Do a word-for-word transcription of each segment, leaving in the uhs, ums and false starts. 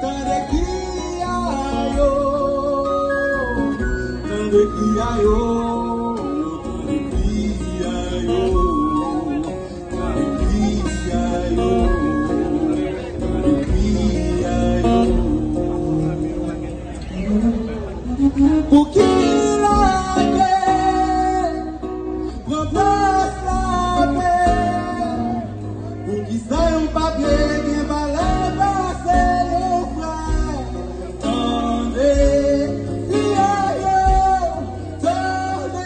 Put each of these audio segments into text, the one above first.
Tande kriya yo, tande kriya yo, tande kriya yo, tande kriya yo, tande kriya yo. Pou ki lage pran plas lapè? Poukisa yon pa vle gen valè pase yon frè? Tande kriya yo, tande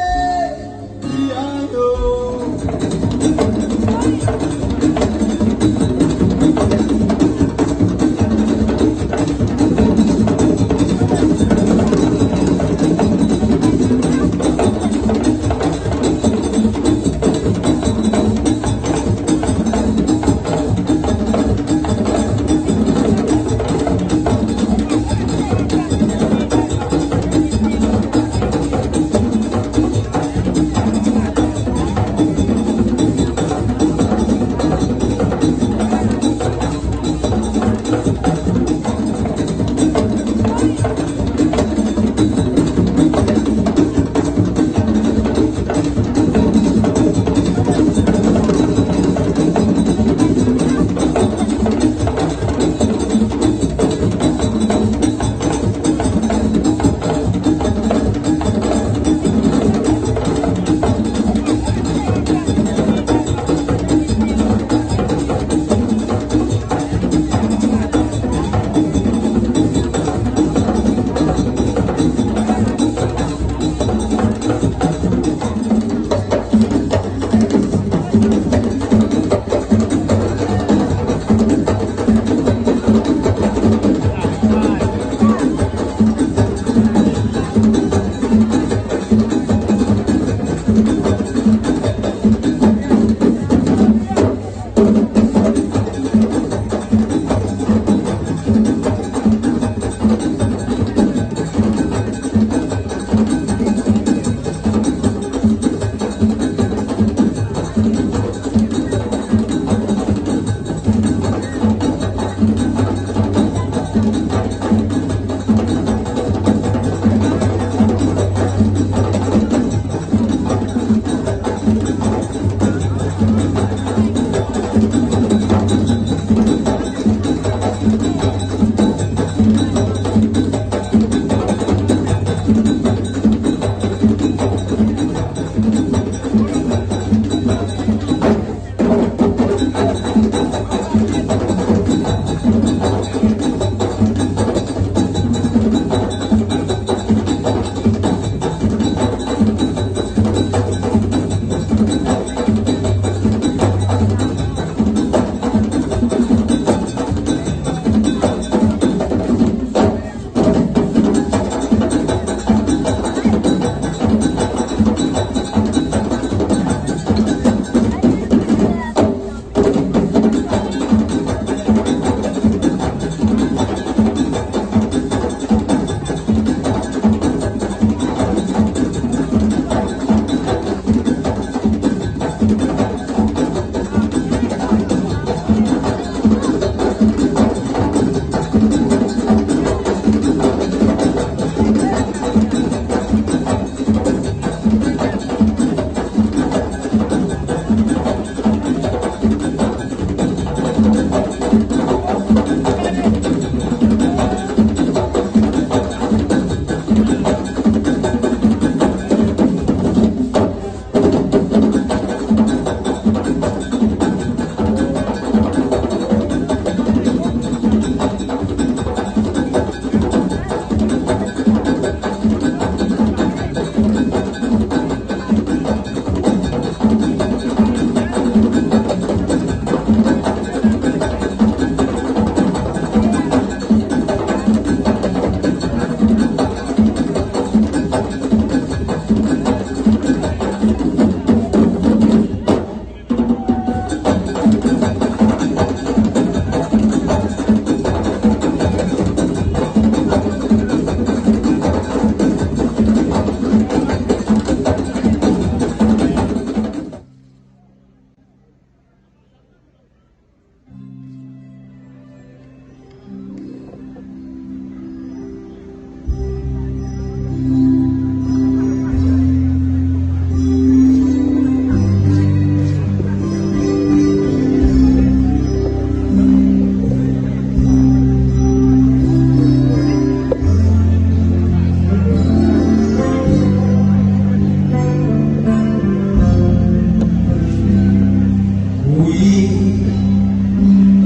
Wi,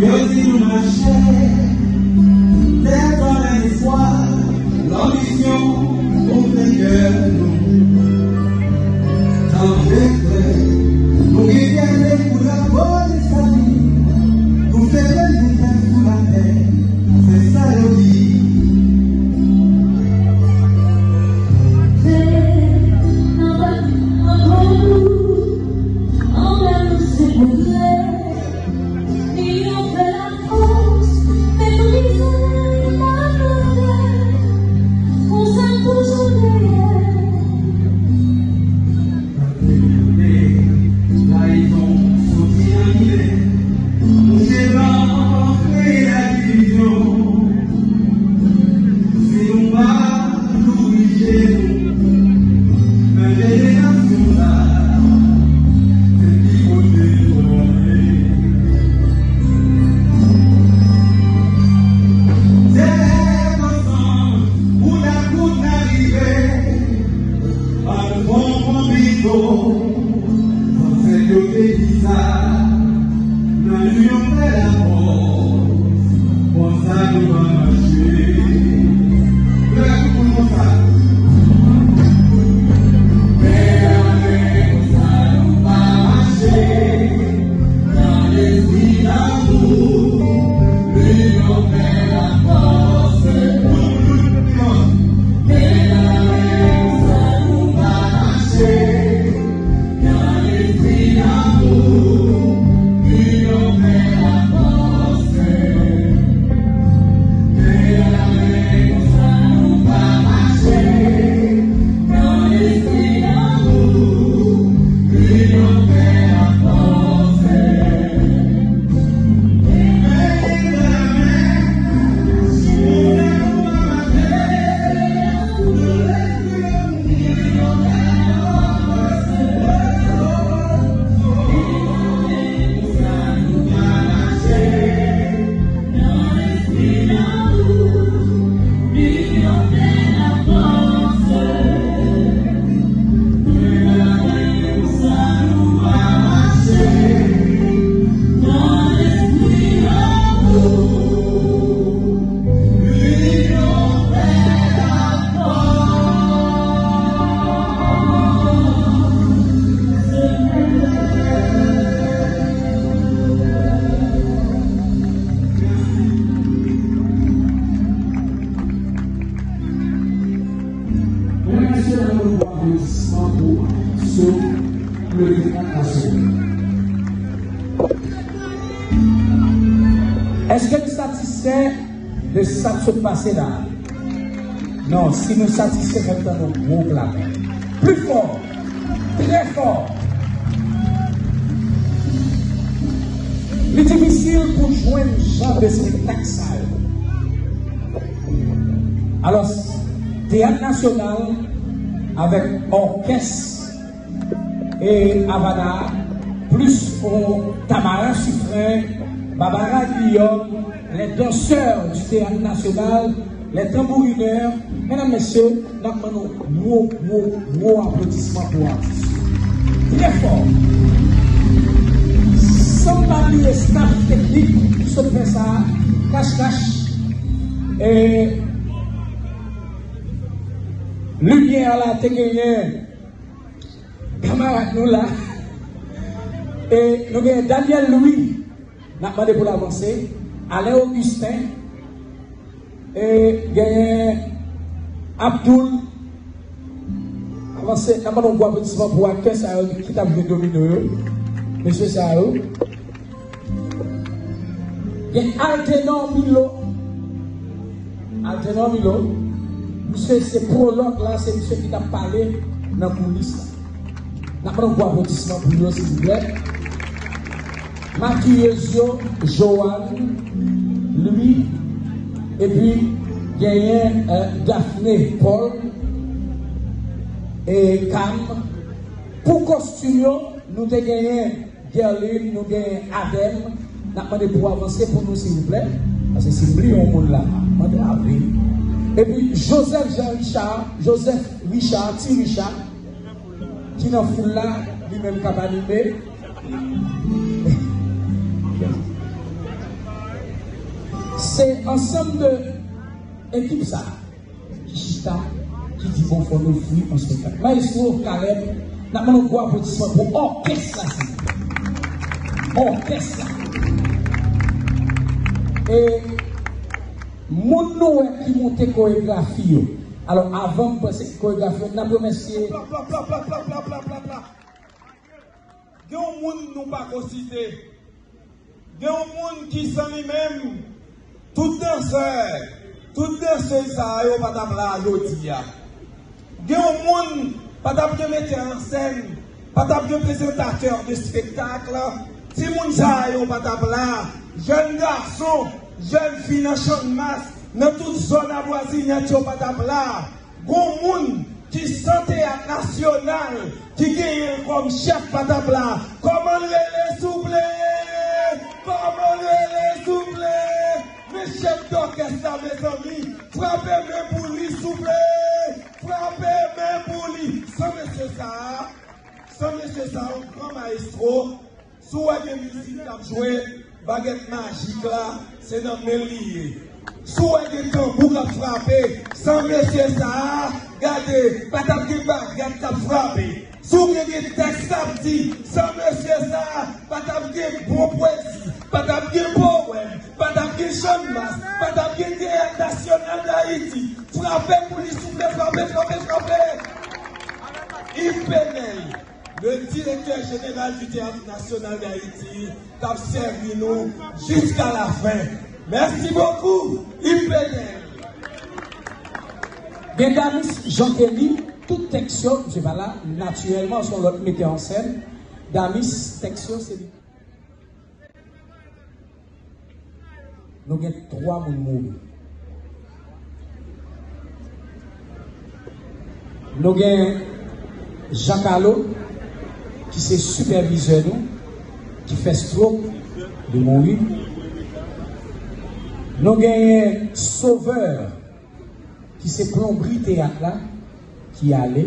yo di nou mache, tèt anlè lespwa, lanbisyon pou fè kè nou. Tanpri, nou gen fète pou drapo Destiny, pou fete nou fèt sou latè, se sa yo di. Trayizon soti nan lide, mouche blan kreye ladivizyon. Si nou pa louvri je nou nan jenerasyon sa, se ki kote nou prale? Tèt ansanm, kout a kout n a rive. Ann fè yon konbito, zansèt yo te di sa, nan nou yon fè lapòs, konsa nou va mache. Lè tout moun konsa. Men ann konsa nou va mache, nan lespri lanmou, linyon fè lapòs. Premye sèmon pou apwodisman pou Souk le Teyat Nasyonal. Èske n satisfè de sa k sot pase la? Non, si nou satisfè, fè m tande yon gwo klame. Pli fò! Trè fò! Li difisil pou jwenn jan de espektak sa yo. Alò, Teyat Nasyonal avèk òkès e Avana, plis yon Tamara Suffren, Barbara Guillaume, les danseurs du Théâtre National, les tambourineurs, medam, mesye, n ap ban nou gwo, gwo, gwo aplodisman pou atis yo. Trè fò. San m pa bliye staff teknik ki sot fè sa, Kach Kach, e, limyè a la te genyen kanmarad nou la. E nou gen Daniel Louis, n ap mande pou l avanse. Alain Augustin, e genyen Abdoul. Avanse, n ap mande yon gwo aplodisman pou aktè sa yo ki t ap jwe domino yo. Mesye sa yo. Gen Altenor Milo. Altenor Milo, misye se pwològ la, se misye ki t ap pale nan koulis la. N ap pran yon gwo aplodisman pou yo, silvouplè. Makiyez yo, Joanne, Louis, epi genyen, eh, Daphné Paul, e Cam. Pou kostim yo, nou te genyen Guerline, nou gen Adèm. N ap mande pou avanse pou nou, silvouplè. Paske si m bliye yon moun la, mande a wi. Epi Joseph Jean Richard, Joseph Richard, Ti Richard, ki nan foul la, li menm k ap anime. Se ansanm de ekip sa a ki chita, ki di, bon, fò n ofri yon espektak. Maestro Caleb, n ap mande yon gwo aplodisman pou òkès la, silvouplè. Òkès la. E moun nou wè ki monte koregrafi yo. Alò, avan m panse koregrafi yo, n ap remèsye. Gen yon moun nou pa ko site. Gen yon moun ki san li menm, tout dansè, tout dansèz sa a yo pa t ap la jodi a. Gen yon moun pa t ap gen metè an sèn, pa t ap gen prezantatè de espektak, timoun sa a yo pa t ap la, jèn gason, jèn fi nan Channmas, nan tout zòn avwazinaj yo pa t ap la. Gon moun ki san teyat nasyonal, ki genyen l kòm chèf pa t ap la. Kòman l rele, souple? Kòman l rele, souple? Men chèf dòkès la, mezanmi, frape men pou li, souple! Frape men pou li! San mesye sa a, san mesye sa a, yon gran mayestwo, si w wè gen mizik k ap jwe, bagèt majik la, se nan men l li ye. Si w wè gen tanbou k ap frape, san mesye sa a, gade, pa t ap gen bagèt k ap frape. Si w gen, gen tèks k ap di, san mesye sa a, pa t ap gen bon pwezi, pa t ap gen powèm, pa t ap gen Channmas, pa t ap gen Teyat Nasyonal d Ayiti. Frape pou li, souple, frape, frape, frape! Yves Penel, le directeur général du Théâtre National d'Haïti, k ap sèvi nou jiska lafen. Mèsi bokou, Yves Penel. Gen Damis Jean Kelly, tout tèks yo, misye pa la, natirèlman, se yon lòt metè an sèn. Damis, tèks yo, se li. Nou gen twa moun mouri. Nou gen Jean Carlo, ki se sipèvizè nou, ki fè stroke, li mouri. Nou genyen Sauveur, ki se plonbri teyat la, ki ale.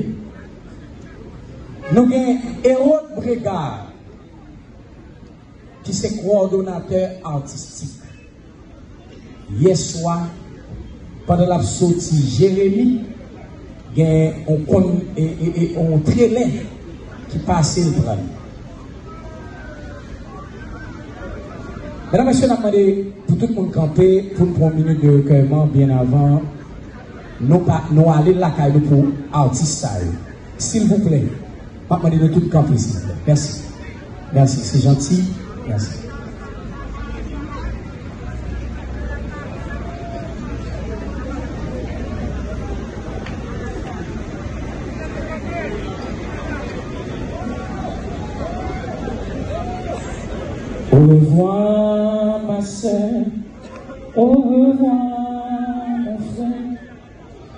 Nou gen Hérode Brégard, ki se kowòdonatè atistik. Yè swa, pandan l ap soti Jeremi, gen on kon, e, e, e, on trelè ki pase l pran l. Medam, mesye, n ap mande pou tout moun kanpe, pou n pran yon minit de rekèyman byen avan nou pa, nou ale lakay nou pou atis sa yo. Silvouplè, m ap mande nou tout kanpe, silvouplè. Mèsi. Mèsi, se janti. Mèsi. Au revoir, ma sœur. Au revoir, mon frère.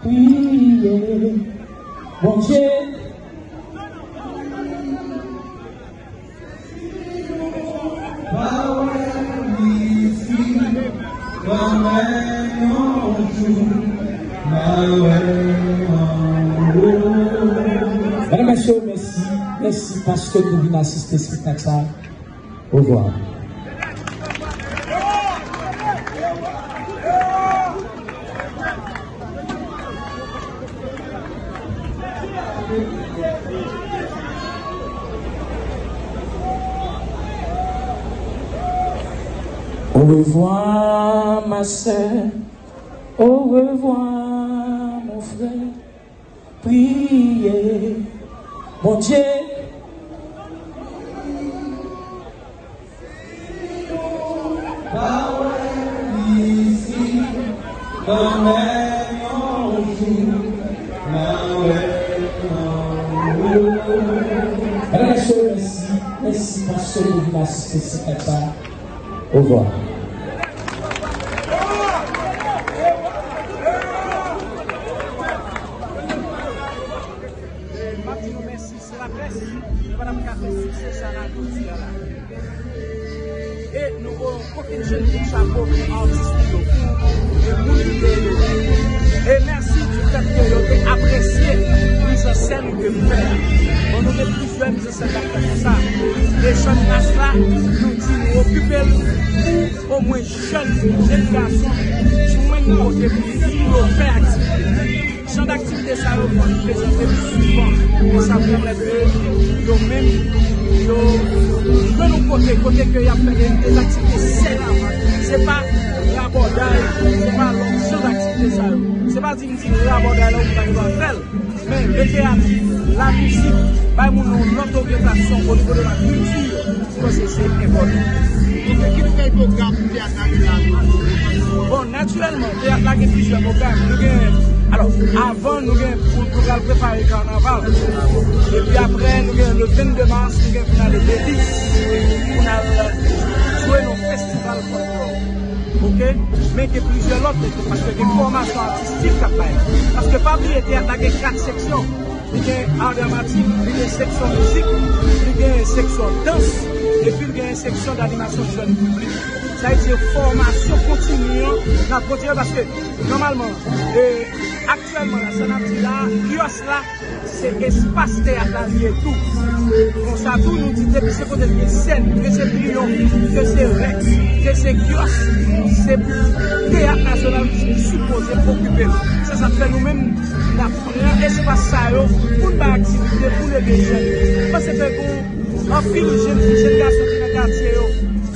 Priye Bondye. Medam, mesye, mèsi, mèsi paske nou vin asiste espektak sa. Au revoir. Au revoir, ma sœur. Au revoir, mon frère. Priye Bondye. Mesye, mèsi, mèsi paske nou vin asiste espektak sa. Au revoir. E m ap di nou mèsi, se laprès, nou pa t ap ka fè siksè sa n a jodi a la. E nou voye yon kokennchenn kout chapo pou atis nou yo, pou e moun ki te yo. E mèsi di fèt ke yo te apresye mizansen nou ke m fè a. Bon, nou gen plizyè mizansen n ap fè konsa. E Jòn Nas la, nou di nou okipe l pou omwen jèn, jèn gason jwenn kote pou yo fè aktivite. Jan daktivite sa yo fò n prezante pi souvan, pou sa pèmèt ke yo menm, yo jwenn yon kote, kote ke y ap fè de, de aktivite sèyè. Se pa rabòday, se pa lòt jan daktivite sa yo. Se pa di m di rabòday la ou pa dwa fè l, men le teyat, la mizik, bay moun yon lòt oryantasyon o nivo de la kilti. Mwen panse se enpòtan. Donk, ki bagay pwogram teyat la gen la? Bon, natirèlman, teyat la gen plizyè pwogram. Nou gen, alò, avan, nou gen pou, pou pral prepare kanaval. Epi apre, nou gen le vennde mas, nou gen pou n ale Beliz. Pou n al jwe nan festival fòlklò. Oke? Men gen plizyè lòt, paske gen fòmasyon atistik k ap bay. Paske pa bliye, teyat la gen kat seksyon. Li gen ar dramatik, li gen seksyon mizik, li gen seksyon dans, epi li gen seksyon danimasyon jèn piblik. Sa vle di fòmasyon kontini an, n ap kontinye paske nòmalman, e, aktyèlman la, sa n ap di la, kyòs la, se espas teyat la li ye tou. Konsa tou, nou di depi se kote gen sèn, ke se Triyonf, ke se Rèks, ke se kyòs, se teyat nasyonal ki sipoze okipe l. Se sa k fè nou menm, n ap pran espas sa yo pou n bay aktivite, pou n ede jèn yo. Paske gen anpil jèn fi, jèn gason ki nan katye yo,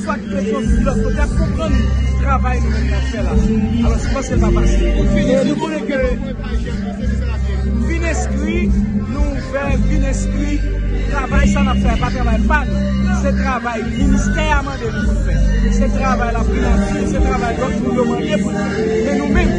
swa ki Petyonvil, ki lòt kote, ap konprann travay nou menm n ap fè la. Alò, se paske l pa fasil. E nou konnen ke vin enskri, nou ouvè, vin enskri. Travay sa n ap fè a pa travay pa nou. Se travay ministè a mande nou pou n fè. Se travay lapriyati, se travay lòt moun yo mande pou n fè. Men nou menm,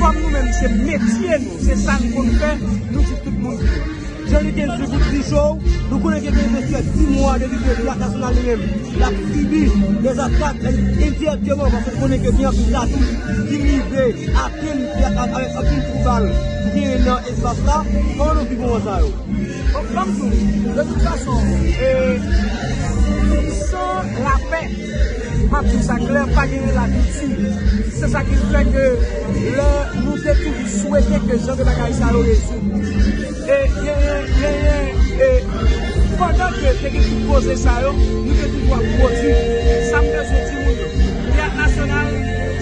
kòm nou menm se metye nou, se sa n konn fè, nou di tout moun vini. Jan li te di pou di cho, nou konnen ke gen prèske sis mwa depi ke Teyat Nasyonal li menm, l ap sibi de zatak endirèkteman, paske nou konnen ke gen anpil lavi ki rive atenn teyat la avèk anpil twoubal ki genyen nan espas la. Kòman nou viv moman sa yo? Bon, ban m di w, de tout fason, e, san lapè, m ap di w sa klè, pa genyen lakilti. Se sa ki fè ke lè nou te toujou swete ke jan de bagay sa yo rezoud. E genyen, genyen, e pandan ke te gen tout koze sa yo, nou te toujou ap pwodui. Sa m bezwen di moun yo, teyat nasyonal,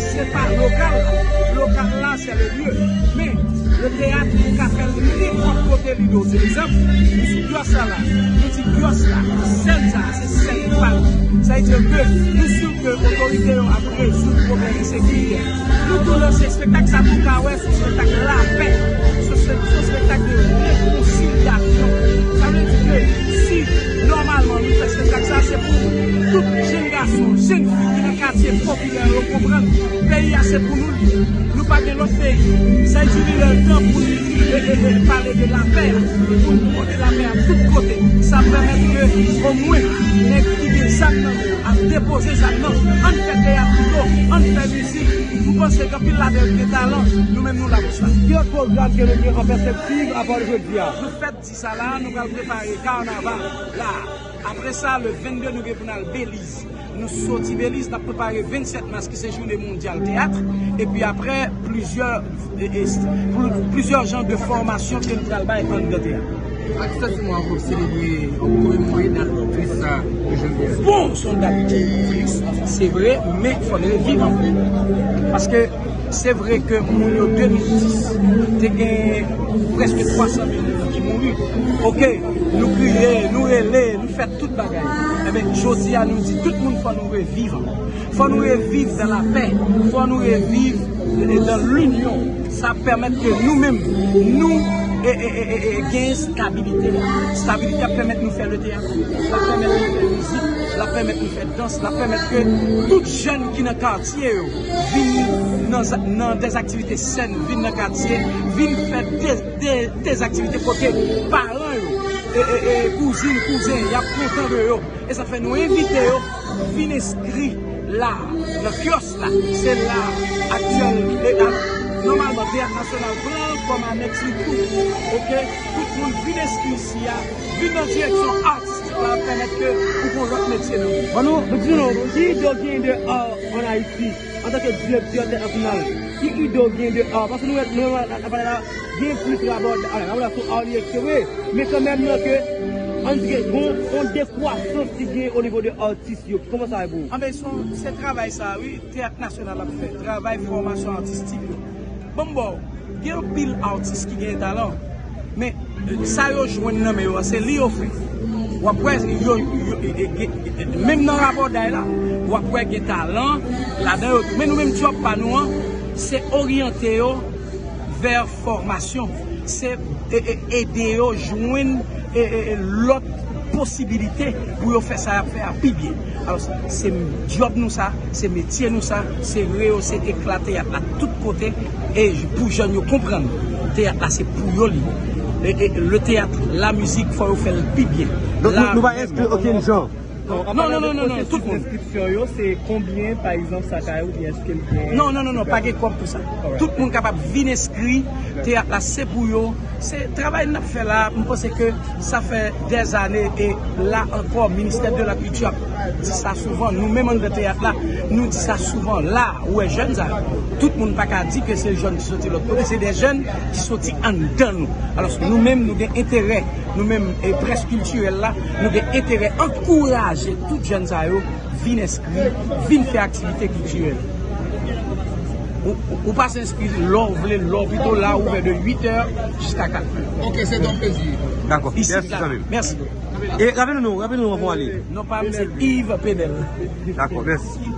se pa lokal la. Lokal la, c'est le lieu. Men, le teyat, ou ka fè l nenpòt kote li dwe. Egzanp, nou sou kyòs la la. Nou di kyòs la, sèn sa a, se sèn pa nou. Sa vle di ke nou si ke otorite yo ap rezoud pwoblèm ensekirite. Nou tou lanse espektak sa pou w ka wè se yon espektak lapè, se, se, se yon espektak de rekonsilyasyon. Sa vle di ke si nòmalman nou fè espektak sa, se pou tout jèn gason, jèn fi ki nan katye popilè yo konprann peyi a se pou nou li ye. Nou pa gen lòt peyi. Sa vle di li lè l tan pou nou e, e, e, pale de lapè a, pou nou pote lapè a tout kote. Sa pèmèt ke omwen nèg ki gen zam nan men yo ap depoze zam nan. Ann fè teyat pito, ann fè mizik. M panse gen anpil ladan yo ki gen talan, nou menm nou la pou sa. Ki lòt pwogram ke nou gen an pèspektiv apre jodi a? Nou fèt di sa la, nou pral prepare kanaval la. Apre sa, le vennde, nou gen pou n al Beliz. Nou soti Beliz, n ap prepare vennsèt mas ki se jounen mondyal teyat, epi apre plizyè, e, e, pl- plizyè jan de fòmasyon ke n pral bay anndan teyat. Atis Timoun ap selebre, ap komemore dat tris sa pou jodi a. Bon, se yon dat ki tris, se vre, men fò n reviv ankò. Paske se vre ke moun yo de mil dis, te gen prèske twa san mil moun ki mouri. Oke, nou kriye, nou rele, nou fè tout bagay. Ebyen, jodi a, nou di tout moun fò nou reviv ankò. Fò nou reviv dan lapè. Fò nou reviv, e, dan linyon. Sa ap pèmèt ke nou menm, nou, e, e, e, e, e, gen stabilite. Stabilite ap pèmèt nou fè le teyat. L ap pèmèt nou fè mizik. L ap pèmèt nou fè dans. L ap pèmèt ke tout jèn ki nan katye yo vin nan, nan dèzaktivite sèn, vin nan katye, vin fè de, de, dèzaktivite kote paran yo, e, e, e, kouzin, kouzen, y ap kontan de yo. E sa fè nou envite yo vin enskri la, nan kyòs la. Se la aktyèl, e, a, nòmalman, Teyat Nasyonal pran l kòm anèks li tou. Oke? Tout moun vin enskri isi a, vin nan direksyon atistik la, ap pèmèt ke ou gon lòt metye nan men. Bon, nou, nou di nou, ki ide w gen de art an Ayiti, antanke direktè Teyat Nasyonal, ki ide w gen de art? Paske nou wè, nou wè, la, la, la, gen plis rabòdaj, ala, rabòdaj sou art li ekstere, men kanmenm nan ke, ann di ke gon, gon dekwasans ki gen o nivo de atis yo. Kòman sa ye pou ou? Anben, se yon, se travay sa, wi, Teyat Nasyonal ap fè, travay fòmasyon atistik yo. Ban m ba w, gen anpil atis ki gen talan, men, e, sa yo jwenn nan men yo a, se li yo fè. W ap wè, yo, yo, e, e, e, e, menm nan rabòday la, w ap wè gen talan ladan yo tou. Men nou menm, djòb pa nou an, se oryante yo vè fòmasyon. Se, e, e, ede yo jwenn, e, e, e, lòt posibilite pou yo fè sa y ap fè a pi byen. Alò, se djòb nou sa, se metye nou sa, se reyose ekla teyat la tout kote, e pou jèn yo konprann teyat la se pou yo li ye. E, e, le théâtre, la musique, fò yo fè l pi byen. Donk, nou, nou pa enskri okenn jan. Non, non, non, non, non, non, tout moun. Pwosesis enskripsyon yo, se konbyen, pa egzanp, sa ka ye, oubyen èske l gen? Non, non, non, non, pa gen kòb pou sa. Alright. Tout moun kapab vin enskri, teyat la se pou yo. Se travay n ap fè la, m panse ke sa fè dèzane, e la ankò, Ministè de la Culture ap di sa souvan, nou menm anndan teyat la, nou di sa souvan la, ou wè jèn sa yo. Tout moun pa ka di ke se jèn ki soti lòt kote, se de jèn ki soti anndan nou. Alò, nou menm, nou gen enterè, nou menm, e près kiltirèl la, nou gen enterè ankouraje tout jèn sa yo vin enskri, vin fè aktivite kiltirèl. Ou, ou, ou pase enskri lè w vle, lè w pito la, ouvè de uit è jiska kat è. Ok, se ton plezi. Dakò. Isit la. Mèsi, zanmi m. Mèsi. E raple nou, raple nou anvan w ale. Non pa m, se Yves Penel. Dakò, mèsi.